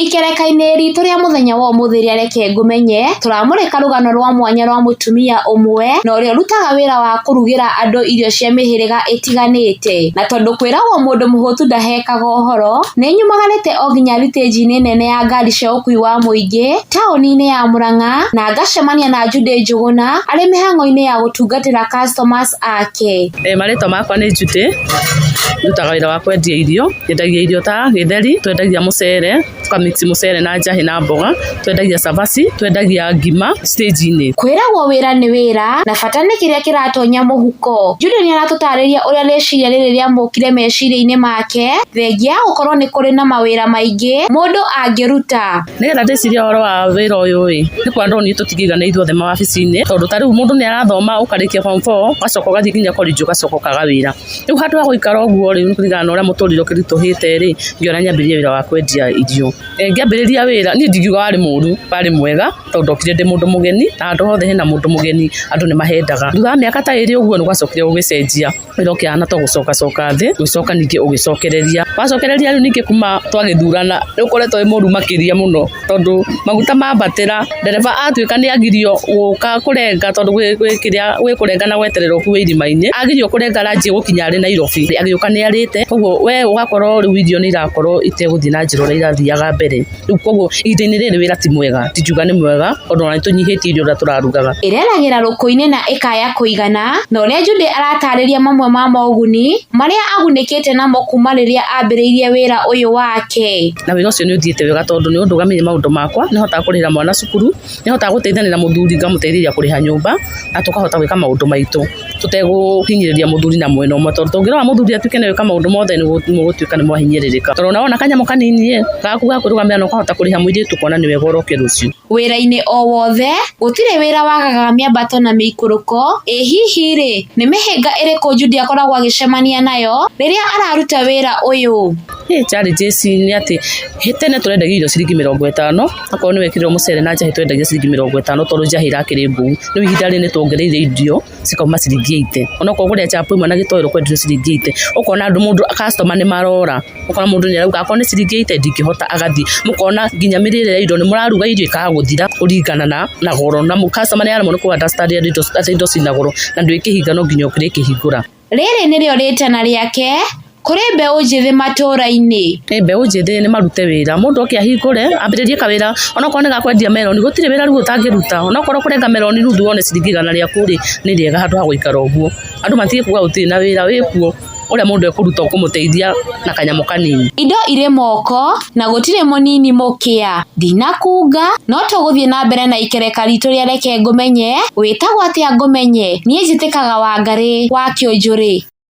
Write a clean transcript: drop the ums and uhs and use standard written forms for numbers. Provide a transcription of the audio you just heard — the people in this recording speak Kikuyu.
Ikereka-inĩ ritũ rĩa mũthenya wa ũmũthĩ rĩa Reke Ngũmenye, tũramũrĩka rũgano rwa mwanya rwa mũtumia ũmwe na ũrĩa ũrutaga wĩra wa kũrugĩra andũ irio cia mĩhĩrĩga ĩtiganĩte. Na tondũ kwĩragwo mũndũ mũhũtu ndahekaga ũhoro, nĩ nyumagarĩte o nginya thitĩnji-inĩ nene ya ngari cia ũkui wa mũingĩ taũni-inĩ ya Murang'a na ngacemania na Judy Njũgũna arĩ mĩhang'o-inĩ ya gũtungatĩra customers ake. Marĩtwa makwa nĩ Judy, ndutaga wĩra wa kwendia irio, nyendagia irio ta gĩtheri, twendagia mũcere, tũka mix mũcere na njahĩ na mboga, twendagia cabaci, twendagia ngima stage-inĩ. Kwĩragwo wĩra nĩ wĩra na bata nĩ kĩrĩa kĩratonya mũhuko. Judy nĩ aratũtarĩria ũrĩa rĩciria rĩrĩ rĩamũkire meciria-inĩ make thengia ya gũkorwo nĩ kũrĩ na mawĩra maingĩ mũndũ angĩruta. Nĩgetha ndĩcirie ũhoro wa wĩra ũyũ ĩ, nĩ kuona ndonire tũtingĩiganĩra ithuothe mawabici-inĩ, tondũ ta rĩu mũndũ nĩ arathoma ũkarĩkia form four, ũgacoka ũgathiĩ nginya college ũgacoka ũkaga wĩra. Rĩu handũ ha gũikara ũguo rĩ, kũringana na ũrĩa mũtũrĩre ũkĩritũhĩte rĩ, ngĩona nyambĩrĩrie wĩra wa kwendia irio. Ngĩambĩrĩria wĩra, niĩ ndingiuga warĩ mũru, warĩ mwega, tondũ ndokire ndĩ mũndũ mũgeni, na handũ hothe hena mũndũ mũgeni, andũ nĩ mahendaga. Thutha wa mĩaka ta ĩrĩ ũguo nĩ gwacokire gũgĩcenjia, wĩra ũkĩhana ta gũcokacoka thĩ, ũgĩcoka ningĩ ũgĩcokereria. Wacokereria rĩu ningĩ kuma twagĩthurana, nĩ ũkoretwo wĩ mũru makĩria mũno, tondũ maguta mambatĩra, ndereba atuĩka nĩ agirio gũka kũrenga tondũ gwĩ kĩrĩa gwĩ kũrenga na gweterera ũkue irima-inĩ, agirio kũrenga ranji gũkinya arĩ Nairobi, agĩũka nĩ arĩte, koguo we ũgakorwo rĩu irio nĩ irakorwo itegũthiĩ na njĩra ũrĩa irathiaga mbere. Rĩu koguo ihinda-inĩ rĩrĩ wĩra ti mwega, ndingiuga nĩ mwega, tondũ ona nĩ tũnyihĩtie irio ũrĩa tũrarugaga. Ĩreragĩra rũkũ-inĩ na ĩkaya kũigana na ũrĩa Judy aratarĩria mamwe ma moguni marĩa agunĩkĩte namo kuma rĩrĩa ambĩrĩirie wĩra ũyũ wake. Na wĩra ũcio nĩ ũthiĩte wega tondũ nĩ ũndũgamĩire maũndũ makwa, nĩ hotaga kũrĩhĩra mwana cukuru, nĩ hotaga gũteithania na mũthuri ngamũteithĩrĩria kũrĩha nyũmba, na tũkahota gwĩka maũndũ maitũ tũtekũhinyĩrĩria mũthuri na mwena ũmwe, tondũ tũngĩrora mũthuri atuĩke nĩ gwĩka maũndũ mothe nĩ mũgũtuĩka nĩ mwahinyĩrĩrĩka. Tondũ ona wona kanyamũ kanini ĩ, gaku ga kwĩrũgamĩrĩra na ũkahota kũrĩha mũirĩtu ũkona nĩ wega ũroke rũciũ. Wĩra-inĩ o wothe gũtirĩ wĩra wagaga mĩambato na mĩikũrũko, ĩ hihi rĩ, nĩ mĩhĩnga ĩrĩkũ Judy akoragwo agĩcemania nayo rĩrĩa araruta wĩra ũyũ? Challenges nĩ atĩ tene tũrendagia irio ciringi 50, akorwo nĩ wekĩrirwo mũcere na njahĩ twendagia ciringi 50 tondũ njahĩ ĩrakĩrĩ ngũu. Rĩu ihinda rĩrĩ nĩ tuongereire irio cikauma ciringi 80. Onokorwo ũkũrĩa chapo ĩmwe na gĩtoero ũkwenderio ciringi 80. Ũkona andũ mũndũ customer nĩ marora, ũkona mũndũ nĩ arauga akorwo nĩ ciringi 80 ndingĩhota agathiĩ. Mũkona nginya mĩrĩre ya irio nĩ mũraruga irio ikaga gũthira kũringana na goro na customer nĩ araremwo nĩ kũ understand atĩ indo ciĩna goro na ndwĩkĩhinga no nginya ũrĩkĩhingũra. Rĩrĩ nĩrĩo rĩtana rĩake kũrĩ mbeũ njĩthĩ matũũra-inĩ. Mbeũ njĩthĩ nĩ marute wĩra, mũndũ oke ahingũre, ambĩrĩrie kawĩra onokorwo nĩ ga kwendia meroni, gũtirĩ wĩra rĩu ũtangĩruta, onokorwo kũrenga meroni nuthu wone ciringi 100 rĩaku rĩ, nĩ rĩega handũ ha gũikara ũguo. Andũ matige kuga gũtirĩ na wĩra, wĩkuo, ũrĩa mũndũ ekũruta ũkũmũteithia na kanyamũ kanini. Indo irĩ moko na gũtirĩ mũnini mũkĩa. Ndinakunga no tũgũthiĩ na mbere na ikereka ritũ rĩa Reke Ngũmenye. Wĩtagwo atĩa ngũmenye? Niĩ njĩtĩkaga Wangarĩ wa Kĩũnjũrĩ.